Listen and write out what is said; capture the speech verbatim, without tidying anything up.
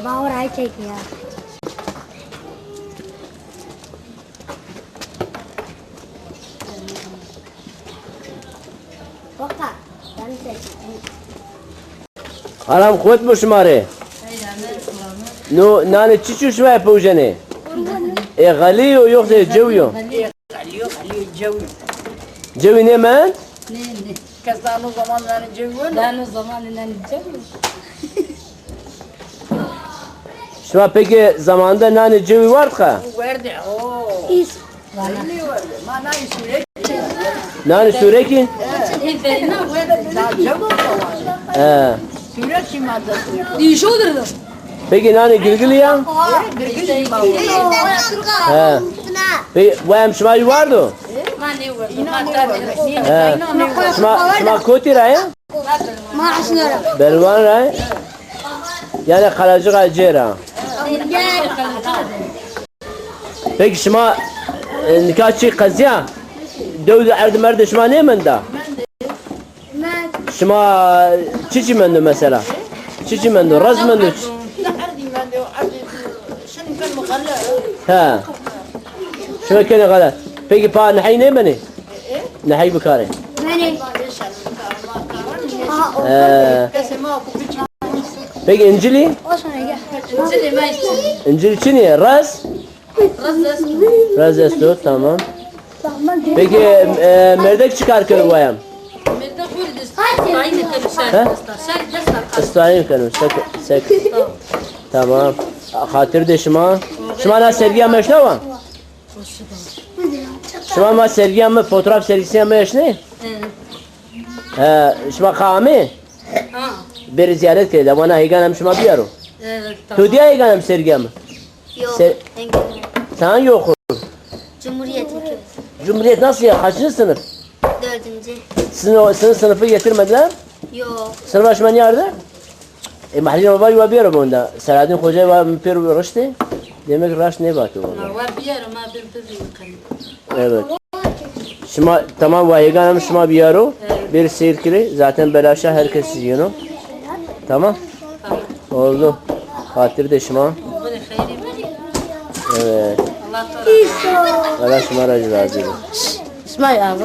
Bawur ay çekî ya. Baka, ben çekî. Aram quwet bo şima rê. No nanê çiçî yo şima ya pewcenê? E, xelî yo yoxsa cewî yo? Xelî yo, xelî yo, cewî. Cewî nêmend? Nê, nê. Kes dano zaman nanê cewî weno? Dano zaman nanê cewî. Şima peki zamanında nanê cewî ward xa? Werde, o. Îs. Nê werde. Ma nanê sûrekî. Nanê sûrekî? He. Sûrekî ma da. Peki nanê gilgilî ya? Gilgilî ma. He. Peki wayam şima yî wardo? He. Şima, şima kotî ra ya? Ma Esnû ra. Berwan ra ya? Yanî Qelecixa cêr a. Peki şima, e, nika çi qezîya? Dew de erd merd de şima nêmenda? Şima çiçî mendo mesela? Çiçî mendo? Rez mendo? He. Şima kenê xele. Peki pa nehey nêbenê? Nehey bikarê. Benê. He. Peki încilî? Încilî çinî? Rez? Rez esto, tamam. Peki, e, merdek çi kar keno wayam? He? Îstayîn keno, sek, sek. Tamam. Xatir de şima. Şima na sergîya mi eşnawa? Şima ma sergîya mi, fotoğraf sergîsîya mi eşnê? He, şima qa amê? Ha. Bêrê zîyaret kerê de, vana hêgana mi şima bîyaro. Evet, tamam. To dîya hêgana mi sergîya mi? Yok, se- engel yok. Sen yok. Cumhuriyet ilk. Cumhuriyet nasıl ya? Kaçıncı sınıf? Dördüncü. Sizin o, sizin sınıfı getirmediler? Yok. Sınıfa şima nîyarde? E, Mahlî Baba wa bîyaro bonda. Selahaddin Xoca wa mi pêro riştê. Demek raşt nêvato wala. Ma wa bîyaro, ma bin bibîn. Evet. Şima tamam, wa hêgana mi şima bîyaro. Evet. Bir seyir kirê. Zaten belaşa herkes yeno. Tamam. Oldu. Xatir de şima. Evet. Allah şima ra razî bo. Şima ya.